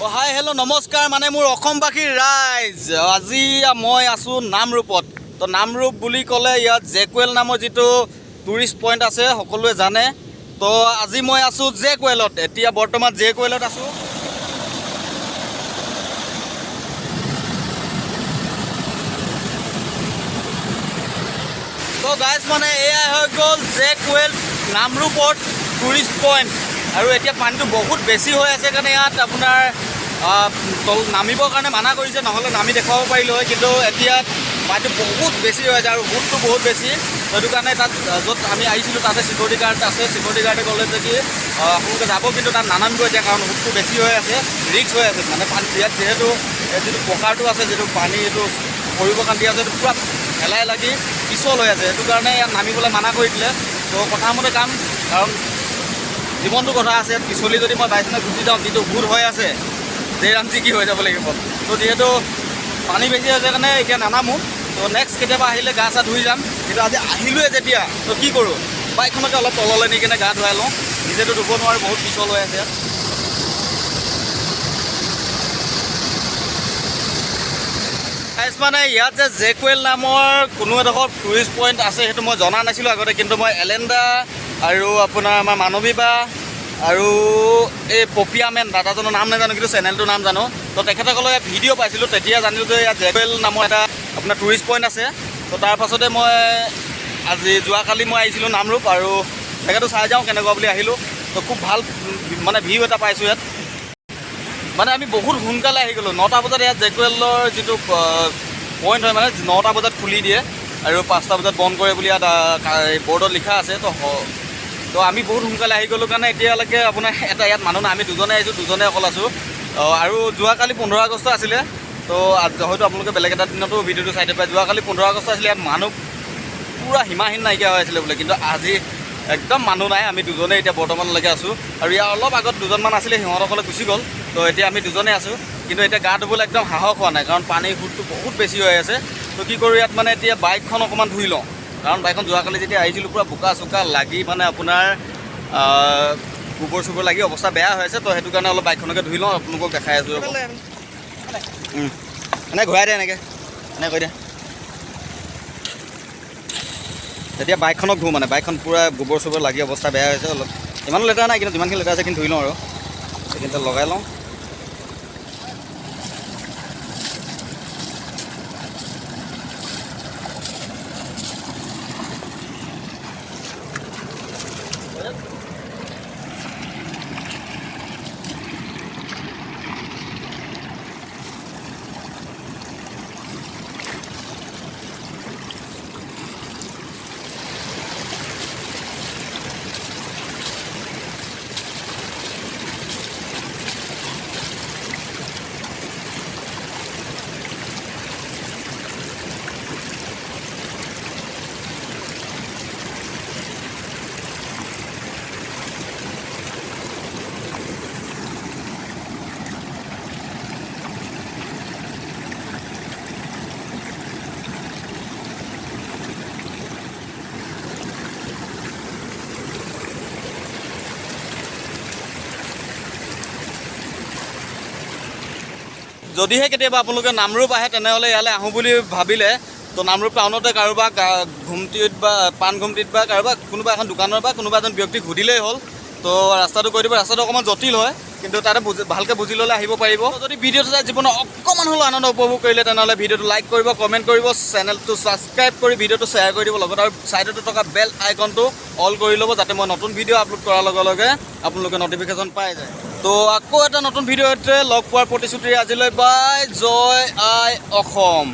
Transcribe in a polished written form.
অ' হাই, hello', নমস্কাৰ। মানে মোৰ অসমবাসী ৰাইজ, আজি মই আছোঁ নামৰূপত। তো নামৰূপ বুলি ক'লে ইয়াত জেকুৱেল নামৰ যিটো টুৰিষ্ট পইণ্ট আছে, সকলোৱে জানে। তো আজি মই আছোঁ জেকুৱেলত, এতিয়া বৰ্তমান জেকুৱেলত আছোঁ। তো গাইজ, মানে এয়াই হৈ গ'ল জেকুৱেল নামৰূপত টুৰিষ্ট পইণ্ট। আৰু এতিয়া পানীটো বহুত বেছি হৈ আছে কাৰণে ইয়াত আপোনাৰ তল নামিবৰ কাৰণে মানা কৰিছে, নহ'লে নামি দেখুৱাব পাৰিলোঁ হয়। কিন্তু এতিয়া পানীটো বহুত বেছি হৈ আছে আৰু সোঁতটো বহুত বেছি, সেইটো কাৰণে তাত য'ত আমি আহিছিলোঁ তাতে চিকিউৰিটি গাৰ্ড আছে। চিকিউৰিটি গাৰ্ডে ক'লে যে কি আপোনালোকে যাব, কিন্তু তাত নানামিব এতিয়া, কাৰণ সোঁতটো বেছি হৈ আছে, ৰিস্ক হৈ আছে। মানে পানী ইয়াত যিহেতু এই যিটো পকাৰটো আছে, যিটো পানী এইটো কৰিবৰ কাৰণে দিয়া আছে, সেইটো পূৰা শেলাই লাগি পিছল হৈ আছে। সেইটো কাৰণে ইয়াত নামিবলৈ মানা কৰি দিলে। তো কথা মতে কাম, কাৰণ জীৱনটো কথা আছে। ইয়াত পিছলি যদি মই বাইচাঞ্চ গুচি যাওঁ, যিটো সোঁত হৈ আছে, জেৰামচি কি হৈ যাব লাগিব। তো যিহেতু পানী বেছি হৈছে কাৰণে এতিয়া নানামো। তো নেক্সট কেতিয়াবা আহিলে গা চা ধুই যাম। কিন্তু আজি আহিলোৱে যেতিয়া, তো কি কৰোঁ, বাইকখনকে অলপ তললৈ নি কিনে গা ধুৱাই লওঁ। নিজেতো ধুব নোৱাৰোঁ, বহুত পিছল হৈ আছে ইয়াত। গাইজ, মানে ইয়াত যে জেকুৱেল নামৰ কোনো এডোখৰ টুৰিষ্ট পইণ্ট আছে, সেইটো মই জনা নাছিলোঁ আগতে। কিন্তু মই এলেণ্ডা আৰু আপোনাৰ আমাৰ মানৱী বা আৰু এই পপিয়া মেন দাদাজনৰ নাম নাজানো, কিন্তু চেনেলটোৰ নাম জানো। তো তেখেতসকলৰ ইয়াত ভিডিঅ' পাইছিলোঁ, তেতিয়া জানিলোঁ যে ইয়াত জেকুৱেল নামৰ এটা আপোনাৰ টুৰিষ্ট পইণ্ট আছে। তো তাৰ পাছতে মই আজি যোৱাকালি মই আহিছিলোঁ নামৰূপ আৰু জেগাটো চাই যাওঁ কেনেকুৱা বুলি আহিলোঁ। তো খুব ভাল মানে ভিউ এটা পাইছোঁ ইয়াত। মানে আমি বহুত সোনকালে আহি গ'লোঁ 9টা বজাত। ইয়াত জেকুৱেলৰ যিটো পইণ্ট হয়, মানে 9টা বজাত খুলি দিয়ে আৰু 5টা বজাত বন্ধ কৰে বুলি ইয়াত বৰ্ডত লিখা আছে। তো আমি বহুত সোনকালে আহি গ'লোঁ কাৰণে এতিয়ালৈকে আপোনাৰ এটা ইয়াত মানুহ নাই। আমি দুজনে আহিছোঁ, দুজনে অকল আছোঁ। আৰু যোৱাকালি 15 আগষ্ট আছিলে। তো হয়তো আপোনালোকে বেলেগ এটা দিনতো ভিডিঅ'টো চাই দিব পাৰে। যোৱাকালি 15 আগষ্ট আছিলে, ইয়াত মানুহ পূৰা সীমাহীন নাইকিয়া হৈ আছিলে বোলে। কিন্তু আজি একদম মানুহ নাই, আমি দুজনে এতিয়া বৰ্তমানলৈকে আছোঁ। আৰু ইয়াৰ অলপ আগত দুজনমান আছিলে, সিহঁতসকলে গুচি গ'ল। তো এতিয়া আমি দুজনে আছোঁ। কিন্তু এতিয়া গা ধুবলৈ একদম সাহস হোৱা নাই, কাৰণ পানীৰ সোঁতটো বহুত বেছি হৈ আছে। তো কি কৰোঁ ইয়াত, মানে এতিয়া বাইকখন অকণমান ধুই লওঁ, কাৰণ বাইকখন যোৱাকালি যেতিয়া আহিছিলোঁ পূৰা বোকা চোকা লাগি, মানে আপোনাৰ গোবৰ চোবৰ লাগি অৱস্থা বেয়া হৈ আছে। তো সেইটো কাৰণে অলপ বাইকখনকে ধুই লওঁ, আপোনালোকক দেখাই আছোঁ ৰ'ব। এনে ঘূৰাই দে, এনেকৈ এনেকৈ কৈ দে। তেতিয়া বাইকখনক ধুওঁ, মানে বাইকখন পূৰা গোবৰ চোবৰ লাগি অৱস্থা বেয়া হৈছে অলপ। ইমানো লেতেৰা নাই, কিন্তু যিমানখিনি লেতেৰা আছে সেইখিনি ধুই লওঁ আৰু সেইখিনিতে লগাই লওঁ। যদিহে কেতিয়াবা আপোনালোকে নামৰূপ আহে, তেনেহ'লে ইয়ালৈ আহোঁ বুলি ভাবিলে, তো নামৰূপ টাউনতে কাৰোবাক ঘুমটিত বা পাণ ঘুমটিত বা কাৰোবাক কোনোবা এখন দোকানৰ বা কোনোবা এজন ব্যক্তিক সুধিলেই হ'ল। তো ৰাস্তাটো কৈ দিব। ৰাস্তাটো অকণমান জটিল হয়, কিন্তু তাতে বুজি ভালকৈ বুজি ল'লে আহিব পাৰিব। যদি ভিডিঅ'টো চাই জীৱনত অকণমান হ'লেও আনন্দ উপভোগ কৰিলে, তেনেহ'লে ভিডিঅ'টো লাইক কৰিব, কমেণ্ট কৰিব, চেনেলটো ছাবস্ক্ৰাইব কৰি ভিডিঅ'টো শ্বেয়াৰ কৰি দিব, লগত আৰু ছাইডতে থকা বেল আইকনটো অল কৰি ল'ব, যাতে মই নতুন ভিডিঅ' আপলোড কৰাৰ লগে লগে আপোনালোকে নটিফিকেশ্যন পাই যায়। তো আকৌ এটা নতুন ভিডিঅ'তে লগ পোৱাৰ প্ৰতিশ্ৰুতিৰে আজিলৈ বাই। জয় আই অসম।